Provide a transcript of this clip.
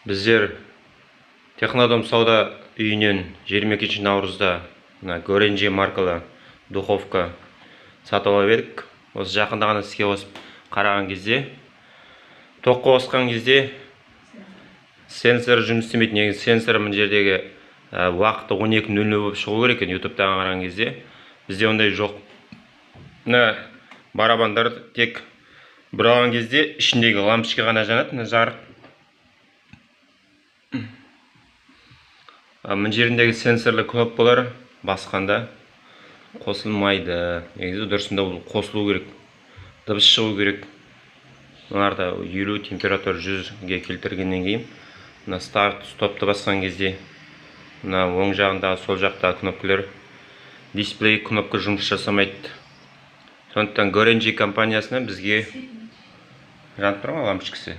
Біздер Технодом сауда үйінен 22 наурызда мына Горенджи маркалы духовка сатып алып едік. Осы жақында ғана іске қосып қараған кезде, тоққа қосқан кезде сенсор жұмыс істемейді. Негізі сенсор мына жердегі уақыты 12:00 болып шығу керек екен ютубтан қараған кезде. Бізде ондай жоқ. Мына барабандар тек бұраған кезде ішіндегі лампочка ғана жанады, мына жарық. Мына жеріндегі сенсорлы кнопкалар басқанда қосылмайды. Негізі дұрысында бұл қосылу керек, дыбыс шығу керек. Мыналарда 50, температура 100-ге келтіргеннен кейін мына старт, стопты басқан кезде мына оң жағындағы, сол жақтағы кнопкалар, дисплей кнопка жұмыс жасамайды. Сондықтан Горенджи компаниясына бізге жанып тұр ғой лампочкасы.